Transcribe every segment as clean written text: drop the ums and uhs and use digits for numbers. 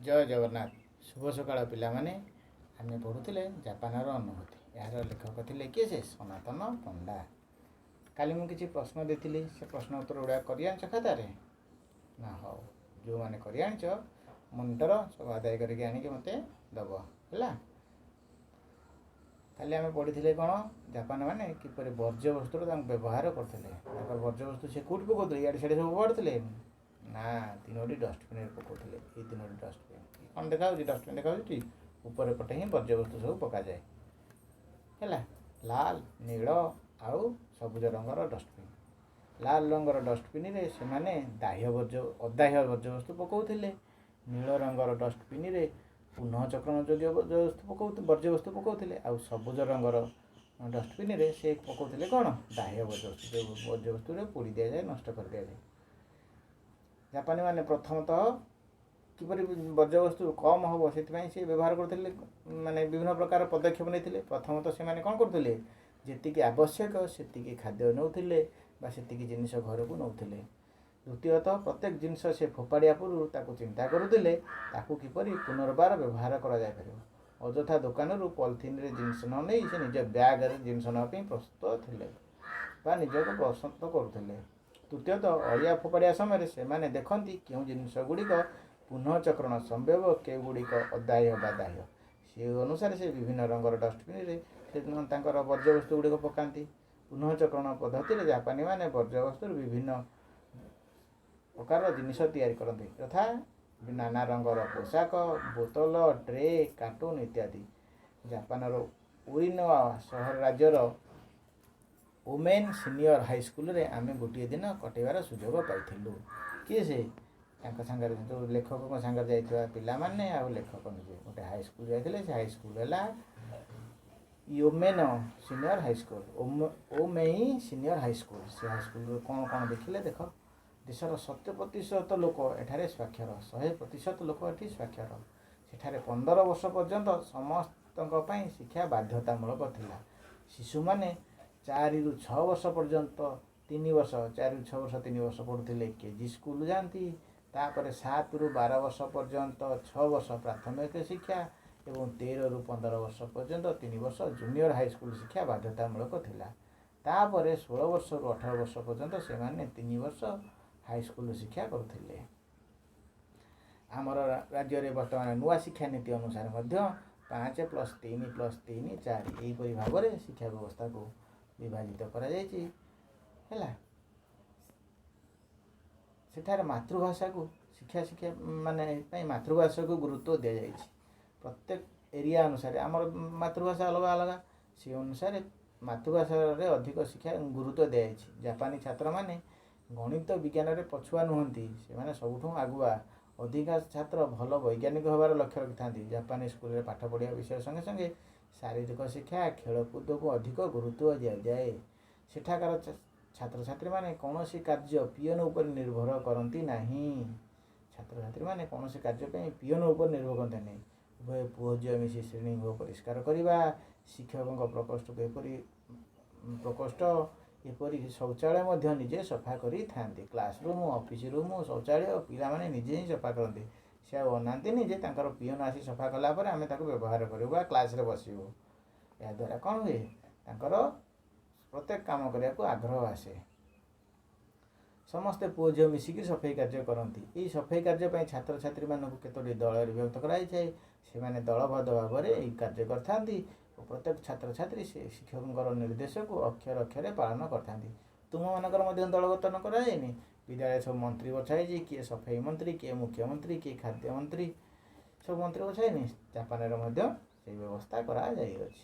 ଜୟ ଜଗନ୍ନାଥ। ଶୁଭ ସକାଳ ପିଲାମାନେ। ଆମେ ପଢ଼ୁଥିଲେ ଜାପାନର ଅନୁଭୂତି। ଏହାର ଲେଖକ ଥିଲେ କିଏ ସେ? ସନାତନ ପଣ୍ଡା। କାଲି ମୁଁ କିଛି ପ୍ରଶ୍ନ ଦେଇଥିଲି, ସେ ପ୍ରଶ୍ନ ଉତ୍ତର ଗୁଡ଼ାକ କରି ଆଣିଛ ଖାତାରେ ନା? ହଉ, ଯେଉଁମାନେ କରି ଆଣିଛ, ମନିଟର ସବୁ ଆଦାୟ କରିକି ଆଣିକି ମୋତେ ଦେବ, ହେଲା? କାଲି ଆମେ ପଢ଼ିଥିଲେ କ'ଣ? ଜାପାନ ମାନେ କିପରି ବର୍ଜ୍ୟବସ୍ତୁର ତାଙ୍କୁ ବ୍ୟବହାର କରୁଥିଲେ। ତାଙ୍କର ବର୍ଜ୍ୟବସ୍ତୁ ସେ କେଉଁଠି ପକାଉଥିଲେ? ଇଆଡ଼େ ସିଆଡ଼େ ସବୁ ପକାଉଥିଲେ ନା, ତିନୋଟି ଡଷ୍ଟବିନ୍ରେ ପକାଉଥିଲେ। ଏଇ ତିନୋଟି ଡଷ୍ଟବିନ୍ କ'ଣ ଦେଖାହେଉଛି? ଡଷ୍ଟବିନ୍ ଦେଖାହେଉଛି, ଉପରେ ପଟେ ହିଁ ବର୍ଜ୍ୟବସ୍ତୁ ସବୁ ପକାଯାଏ, ହେଲା? ଲାଲ, ନୀଳ ଆଉ ସବୁଜ ରଙ୍ଗର ଡଷ୍ଟବିନ୍। ଲାଲ ରଙ୍ଗର ଡଷ୍ଟବିନ୍ରେ ସେମାନେ ଦାହ୍ୟ ବର୍ଜ୍ୟ, ଅଦାହ୍ୟ ବର୍ଜ୍ୟବସ୍ତୁ ପକାଉଥିଲେ। ନୀଳ ରଙ୍ଗର ଡଷ୍ଟବିନ୍ରେ ପୁନଃଚକ୍ରଣ ଯୋଗ୍ୟ ବର୍ଜ୍ୟବସ୍ତୁ ପକାଉଥିଲେ। ଆଉ ସବୁଜ ରଙ୍ଗର ଡଷ୍ଟବିନ୍ରେ ସେ ପକାଉଥିଲେ କ'ଣ? ଦାହ୍ୟ ବର୍ଜ୍ୟବସ୍ତୁ, ଯେଉଁ ବର୍ଜ୍ୟବସ୍ତୁରେ ପୋଡ଼ି ଦିଆଯାଏ, ନଷ୍ଟ କରିଦିଆଯାଏ। ଜାପାନୀମାନେ ପ୍ରଥମତଃ କିପରି ବର୍ଜ୍ୟବସ୍ତୁ କମ୍ ହେବ, ସେଥିପାଇଁ ସେ ବ୍ୟବହାର କରୁଥିଲେ, ମାନେ ବିଭିନ୍ନ ପ୍ରକାର ପଦକ୍ଷେପ ନେଇଥିଲେ। ପ୍ରଥମତଃ ସେମାନେ କ'ଣ କରୁଥିଲେ? ଯେତିକି ଆବଶ୍ୟକ ସେତିକି ଖାଦ୍ୟ ନେଉଥିଲେ ବା ସେତିକି ଜିନିଷ ଘରକୁ ନେଉଥିଲେ। ଦ୍ୱିତୀୟତଃ, ପ୍ରତ୍ୟେକ ଜିନିଷ ସେ ଫୋପାଡ଼ିବା ପୂର୍ବରୁ ତାକୁ ଚିନ୍ତା କରୁଥିଲେ, ତାକୁ କିପରି ପୁନର୍ବାର ବ୍ୟବହାର କରାଯାଇପାରିବ। ଅଯଥା ଦୋକାନରୁ ପଲିଥିନରେ ଜିନିଷ ନ ନେଇ ସେ ନିଜ ବ୍ୟାଗରେ ଜିନିଷ ନେବା ପାଇଁ ପ୍ରସ୍ତୁତ ଥିଲେ ବା ନିଜକୁ ପ୍ରସ୍ତୁତ କରୁଥିଲେ। ତୃତୀୟତଃ, ଅଳିଆ ଫୋପାଡ଼ିବା ସମୟରେ ସେମାନେ ଦେଖନ୍ତି କେଉଁ ଜିନିଷ ଗୁଡ଼ିକ ପୁନଃଚକ୍ରଣ ସମ୍ଭବ, କେଉଁଗୁଡ଼ିକ ଅଦାହ୍ୟ ବା ଦାହ୍ୟ। ସେ ଅନୁସାରେ ସେ ବିଭିନ୍ନ ରଙ୍ଗର ଡଷ୍ଟବିନରେ ସେ ତାଙ୍କର ବର୍ଜ୍ୟବସ୍ତୁ ଗୁଡ଼ିକ ପକାନ୍ତି। ପୁନଃଚକ୍ରଣ ପଦ୍ଧତିରେ ଜାପାନୀମାନେ ବର୍ଜ୍ୟବସ୍ତୁରୁ ବିଭିନ୍ନ ପ୍ରକାରର ଜିନିଷ ତିଆରି କରନ୍ତି, ଯଥା ନାନା ରଙ୍ଗର ପୋଷାକ, ବୋତଲ, ଟ୍ରେ, କାର୍ଟୁନ ଇତ୍ୟାଦି। ଜାପାନର ଓରିନୋଆ ସହର ରାଜ୍ୟର ଓମେନ୍ ସିନିୟର ହାଇସ୍କୁଲରେ ଆମେ ଗୋଟିଏ ଦିନ କଟେଇବାର ସୁଯୋଗ ପାଇଥିଲୁ। କିଏ ସେ? ତାଙ୍କ ସାଙ୍ଗରେ, ଯେଉଁ ଲେଖକଙ୍କ ସାଙ୍ଗରେ ଯାଇଥିବା ପିଲାମାନେ ଆଉ ଲେଖକ ନିଜେ ଗୋଟେ ହାଇସ୍କୁଲ ଯାଇଥିଲେ। ସେ ହାଇସ୍କୁଲ ହେଲା ୟୋମେନ senior high school, ଓମେଇ senior high school. ସେ ହାଇସ୍କୁଲରେ କ'ଣ କ'ଣ ଦେଖିଲେ ଦେଖ। ଦେଶର 100% ଲୋକ ଏଠାରେ ସ୍ୱାକ୍ଷର। 100% ଲୋକ ଏଠି ସ୍ୱାକ୍ଷର। ସେଠାରେ 15 ବର୍ଷ ପର୍ଯ୍ୟନ୍ତ ସମସ୍ତଙ୍କ ପାଇଁ ଶିକ୍ଷା ବାଧ୍ୟତାମୂଳକ ଥିଲା। ଶିଶୁମାନେ 4ରୁ 6 ବର୍ଷ ପର୍ଯ୍ୟନ୍ତ 3 ବର୍ଷ, 4ରୁ 6 ବର୍ଷ 3 ବର୍ଷ ପଢ଼ୁଥିଲେ, କେଜି ସ୍କୁଲ ଯାଆନ୍ତି। ତାପରେ 7ରୁ 12 ବର୍ଷ ପର୍ଯ୍ୟନ୍ତ 6 ବର୍ଷ ପ୍ରାଥମିକ ଶିକ୍ଷା ଏବଂ 13ରୁ 15 ବର୍ଷ ପର୍ଯ୍ୟନ୍ତ 3 ବର୍ଷ ଜୁନିୟର ହାଇସ୍କୁଲ ଶିକ୍ଷା ବାଧ୍ୟତାମୂଳକ ଥିଲା। ତାପରେ 16 ବର୍ଷରୁ 18 ବର୍ଷ ପର୍ଯ୍ୟନ୍ତ ସେମାନେ 3 ବର୍ଷ ହାଇସ୍କୁଲ ଶିକ୍ଷା କରୁଥିଲେ। ଆମର ରାଜ୍ୟରେ ବର୍ତ୍ତମାନ ନୂଆ ଶିକ୍ଷାନୀତି ଅନୁସାରେ ମଧ୍ୟ 5+3+3=4, ଏହିପରି ଭାବରେ ଶିକ୍ଷା ବ୍ୟବସ୍ଥାକୁ ବିଭାଜିତ କରାଯାଇଛି, ହେଲା? ସେଠାରେ ମାତୃଭାଷାକୁ ଶିକ୍ଷା ଶିକ୍ଷା ମାନେ ପାଇଁ ମାତୃଭାଷାକୁ ଗୁରୁତ୍ୱ ଦିଆଯାଇଛି। ପ୍ରତ୍ୟେକ ଏରିଆ ଅନୁସାରେ ଆମର ମାତୃଭାଷା ଅଲଗା ଅଲଗା, ସେ ଅନୁସାରେ ମାତୃଭାଷାରେ ଅଧିକ ଶିକ୍ଷା ଗୁରୁତ୍ୱ ଦିଆଯାଇଛି। ଜାପାନୀ ଛାତ୍ରମାନେ ଗଣିତ, ବିଜ୍ଞାନରେ ପଛୁଆ ନୁହନ୍ତି, ସେମାନେ ସବୁଠୁ ଆଗୁଆ। ଅଧିକାଂଶ ଛାତ୍ର ଭଲ ବୈଜ୍ଞାନିକ ହେବାର ଲକ୍ଷ୍ୟ ରଖିଥାନ୍ତି। ଜାପାନୀ ସ୍କୁଲରେ ପାଠ ପଢ଼ିବା ବିଷୟ ସଙ୍ଗେ ସଙ୍ଗେ ଶାରୀରିକ ଶିକ୍ଷା, ଖେଳକୁଦକୁ ଅଧିକ ଗୁରୁତ୍ୱ ଦିଆଯାଏ। ସେଠାକାର ଛାତ୍ରଛାତ୍ରୀମାନେ କୌଣସି କାର୍ଯ୍ୟ ପିଅନ ଉପରେ ନିର୍ଭର କରନ୍ତି ନାହିଁ। ଛାତ୍ରଛାତ୍ରୀମାନେ କୌଣସି କାର୍ଯ୍ୟ ପାଇଁ ପିଅନ ଉପରେ ନିର୍ଭର କରନ୍ତି ନାହିଁ। ଉଭୟ ପୁଅ ଝିଅ ମିଶି ଶ୍ରେଣୀ ଗୃହ ପରିଷ୍କାର କରିବା, ଶିକ୍ଷକଙ୍କ ପ୍ରକୋଷ୍ଠକୁ ଏପରି ପ୍ରକୋଷ୍ଠ, ଏପରି ଶୌଚାଳୟ ମଧ୍ୟ ନିଜେ ସଫା କରିଥାନ୍ତି। କ୍ଲାସ୍ ରୁମ୍, ଅଫିସ୍ ରୁମ୍, ଶୌଚାଳୟ ପିଲାମାନେ ନିଜେ ହିଁ ସଫା କରନ୍ତି। ସେ ଆଉ ଅନାନ୍ତିନି ଯେ ତାଙ୍କର ପିଅନ ଆସି ସଫା କଲା ପରେ ଆମେ ତାକୁ ବ୍ୟବହାର କରିବୁ ବା କ୍ଲାସ୍ରେ ବସିବୁ। ଏହାଦ୍ୱାରା କ'ଣ ହୁଏ? ତାଙ୍କର ପ୍ରତ୍ୟେକ କାମ କରିବାକୁ ଆଗ୍ରହ ଆସେ। ସମସ୍ତେ ପୁଅ ଝିଅ ମିଶିକି ସଫେଇ କାର୍ଯ୍ୟ କରନ୍ତି। ଏହି ସଫେଇ କାର୍ଯ୍ୟ ପାଇଁ ଛାତ୍ରଛାତ୍ରୀମାନଙ୍କୁ କେତୋଟି ଦଳରେ ବିଭକ୍ତ କରାଯାଇଥାଏ। ସେମାନେ ଦଳବଦ୍ଧ ଭାବରେ ଏହି କାର୍ଯ୍ୟ କରିଥାନ୍ତି ଓ ପ୍ରତ୍ୟେକ ଛାତ୍ରଛାତ୍ରୀ ସେ ଶିକ୍ଷକଙ୍କର ନିର୍ଦ୍ଦେଶକୁ ଅକ୍ଷର ଅକ୍ଷରେ ପାଳନ କରିଥାନ୍ତି। ତୁମମାନଙ୍କର ମଧ୍ୟ ଦଳ ଗଠନ କରାଯାଇନି? ବିଦ୍ୟାଳୟ ସବୁ ମନ୍ତ୍ରୀ ବଛା ହେଇଛି। କିଏ ସଫେଇ ମନ୍ତ୍ରୀ, କିଏ ମୁଖ୍ୟମନ୍ତ୍ରୀ, କିଏ ଖାଦ୍ୟ ମନ୍ତ୍ରୀ, ସବୁ ମନ୍ତ୍ରୀ ବଛା ହେଇନି? ଜାପାନରେ ମଧ୍ୟ ସେଇ ବ୍ୟବସ୍ଥା କରାଯାଇଅଛି,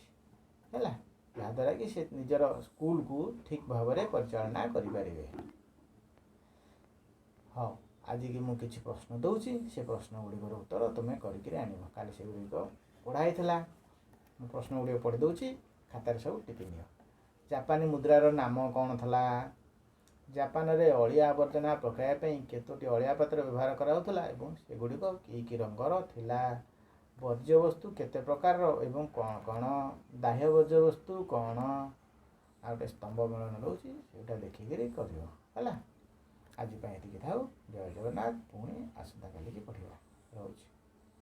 ହେଲା? ଯାହାଦ୍ୱାରା କି ସେ ନିଜର ସ୍କୁଲକୁ ଠିକ୍ ଭାବରେ ପରିଚାଳନା କରିପାରିବେ। ହଉ, ଆଜିକି ମୁଁ କିଛି ପ୍ରଶ୍ନ ଦେଉଛି, ସେ ପ୍ରଶ୍ନ ଗୁଡ଼ିକର ଉତ୍ତର ତୁମେ କରିକିରି ଆଣିବ। କାଲି ସେଗୁଡ଼ିକ ପଢ଼ା ହେଇଥିଲା। ମୁଁ ପ୍ରଶ୍ନ ଗୁଡ଼ିକ ପଢ଼ି ଦେଉଛି, ଖାତାରେ ସବୁ ଟିପି ନିଅ। ଜାପାନୀ ମୁଦ୍ରାର ନାମ କ'ଣ ଥିଲା? ଜାପାନରେ ଅଳିଆ ଆବର୍ଜନା ପକାଇବା ପାଇଁ କେତୋଟି ଅଳିଆ ପାତ୍ର ବ୍ୟବହାର କରାଯାଉଥିଲା ଏବଂ ସେଗୁଡ଼ିକ କି କି ରଙ୍ଗର ଥିଲା? ବର୍ଜ୍ୟବସ୍ତୁ କେତେ ପ୍ରକାରର ଏବଂ କ'ଣ କ'ଣ? ଦାହ୍ୟ ବର୍ଜ୍ୟବସ୍ତୁ କ'ଣ? ଆଉ ଗୋଟେ ସ୍ତମ୍ଭ ମେଳନ ରହୁଛି, ସେଇଟା ଦେଖିକିରି କରିବ, ହେଲା? ଆଜି ପାଇଁ ଏତିକି ଥାଉ। ଜୟ ଜଗନ୍ନାଥ। ପୁଣି ଆସନ୍ତାକାଲିକି ପଢ଼ିବା। ରହୁଛି।